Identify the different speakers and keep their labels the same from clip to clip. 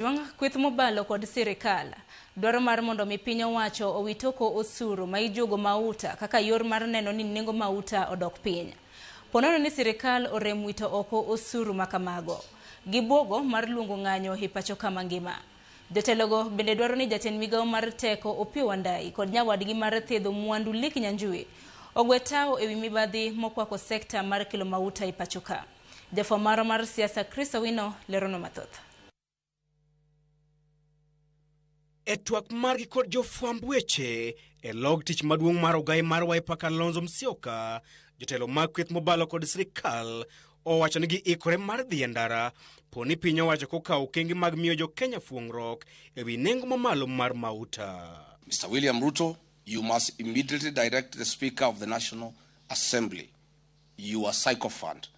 Speaker 1: Kweth mobalo kod sirikal dwaro mar mondo mi piny owacho owit oko osuru ma ijuogo mauta kaka yor mar neno ni nengo mauta odok piny. Ponono ni sirikal orem wito oko osuru makamago. Gibuogo mar luongo ng'anyo e pacho kama ngima. Jotelogo bende dwaro ni jatend migawo mar teko Opiyo Wandayi kod nyawadgi mar thiedho mwandu Lee Kinyanjui ogwe tawo ewi mibadhi mokwako sekta mar kelo mauta e pacho ka. Jafwamb marwa mar siasa Chris Owino leronwa mathoth.
Speaker 2: E twak margi kod jofwamb weche e log tich maduong' mar ogai mar Wiper Kalonzo Musyoka, jotelo mag kweth mobalo kod sirikal owacho ni giikore mar dhi e ndara po ni piny owacho kokawo okenge mag miyo jo Kenya fuong'ruok e wi nengo mamalo mar mauta.
Speaker 3: Mr. William Ruto, you must immediately direct the Speaker of the National Assembly, your sycophant,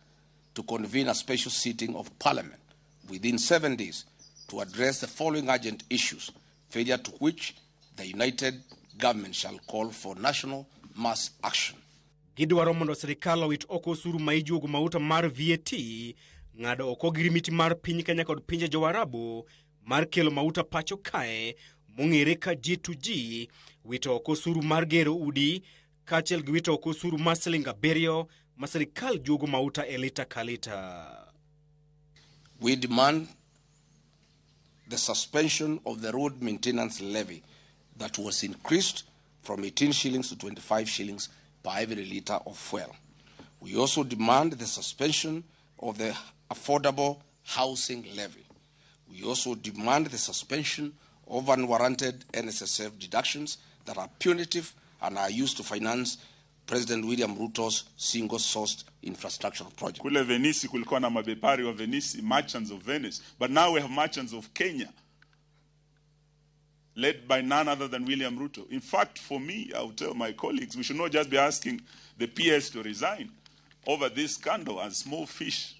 Speaker 3: to convene a special sitting of Parliament within 7 days to address the following urgent issues, failure to which the united government shall call for national mass action.
Speaker 2: Gidwaro mondo sirikal owit oko osuru ma ijuogo mauta mar VAT, ng'ado oko ogirimiti mar piny Kenya kod pinje Joarabu mar kelo mauta pacho kae mong'ere ka G2G, wito oko osuru mar gero udi kaachiel gi wito oko osuru mar siling 7 ma sirikal juogo mauta e lita ka lita.
Speaker 3: We demand the suspension of the road maintenance levy that was increased from 18 shillings to 25 shillings per every liter of fuel. We also demand the suspension of the affordable housing levy. We also demand the suspension of unwarranted NSSF deductions that are punitive and are used to finance President William Ruto's single-sourced infrastructure project.
Speaker 4: Kule Venice kulikuwa na mabepari wa Venice, merchants of Venice. But now we have merchants of Kenya, led by none other than William Ruto. In fact, for me, I would tell my colleagues, we should not just be asking the PS to resign over this scandal as small fish.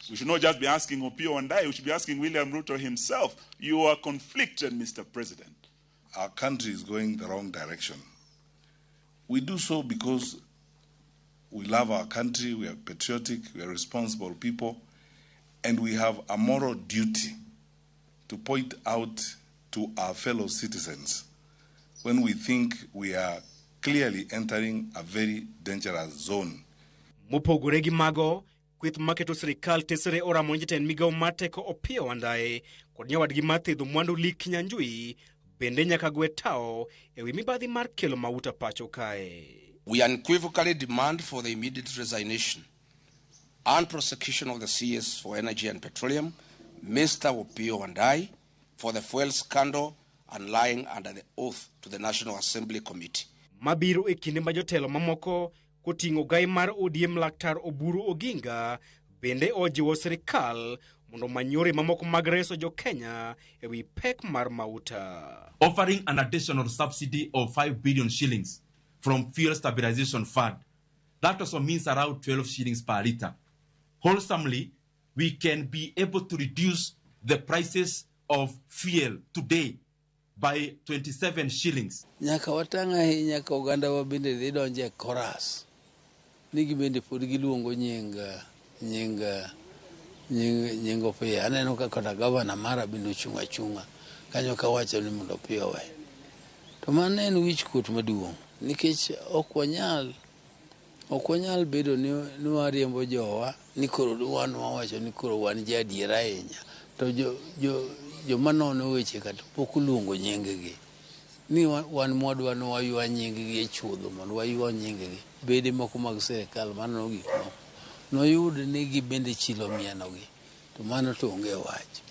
Speaker 4: We should not just be asking Opiyo Wandayi, we should be asking William Ruto himself. You are conflicted, Mr. President.
Speaker 5: Our country is going the wrong direction. We do so because we love our country, we are patriotic, we are responsible people, and we have a moral duty to point out to our fellow citizens when we think we are clearly entering a very dangerous zone.
Speaker 2: Mopogore gi mago, kweth maketo sirikal tesre oramo ni jatend migawo mar teko Opiyo Wandayi kod nyawadgi mar thiedho mwandu Lee Kinyanjui bende nyaka gwe tawo ewi mibadhi mar kelo mauta pacho kae.
Speaker 3: We unequivocally demand for the immediate resignation and prosecution of the CS for Energy and Petroleum, Mr. Opiyo Wandayi, for the fuel scandal and lying under the oath to the National Assembly Committee.
Speaker 2: Mabiro e kinde ma jotelo mamoko koting'o gai mar ODM Laktar Oburu Oginga bende ojiwo sirikal mondo omany yore mamoko mag reso jo Kenya ewi pek mar mauta.
Speaker 6: Offering an additional subsidy of 5 billion shillings from Fuel Stabilization Fund. That also means around 12 shillings per liter. Wholesomely, we can be able to reduce the prices of fuel today by 27 shillings.
Speaker 7: Nyaka watang' ahinya ka ogandawa bende dhi donjo e chorus ni gibende pod giluongo nying nying nying nying Opiyo. Aneno ka kata gavana mara bende ochung' achung'a kanyo kawacho ni mondo Opiyo owe. To mano en wich kuot maduong' nikech ok wanyal bedo ni wariembo jowa ni koro wan wawacho ni koro wan ji adiera ahinya to jo jo joma nono weche ka to pok oluongo nying gi ni wan mwadwa ni waywa nying gi e chuodho mondo waywa nying gi bede moko mag sirikal manono gik moko noyud ni gibende chilo mienogi to mano to onge wach,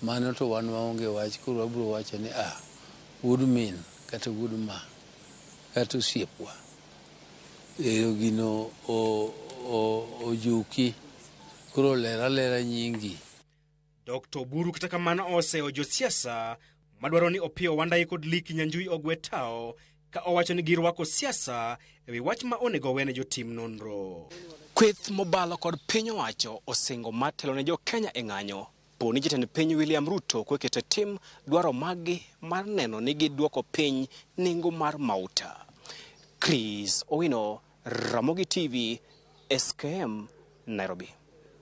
Speaker 7: mano to wan waonge wach. Koro wabiro wacho ni ah, wuod min kata wuod ma kata osiepwa ero gino ojuki koro ler alera nyingi.
Speaker 2: Dr. Oburu kata kamano oseyo josiasa madwaro ni Opiyo Wandayi kod Lee Kinyanjui ogwe tawo ka owacho ni girwako siasa ewi wach ma onego wene jotim nonro. Kweth mobalo kod piny owacho osingo mar telo ne jo Kenya e ng'anyo po ni jatend piny William Ruto koketo e tim dwaro maggi mar neno ni giduoko piny nengo mar mauta. Chris Owino, Ramogi TV, SKM, Nairobi.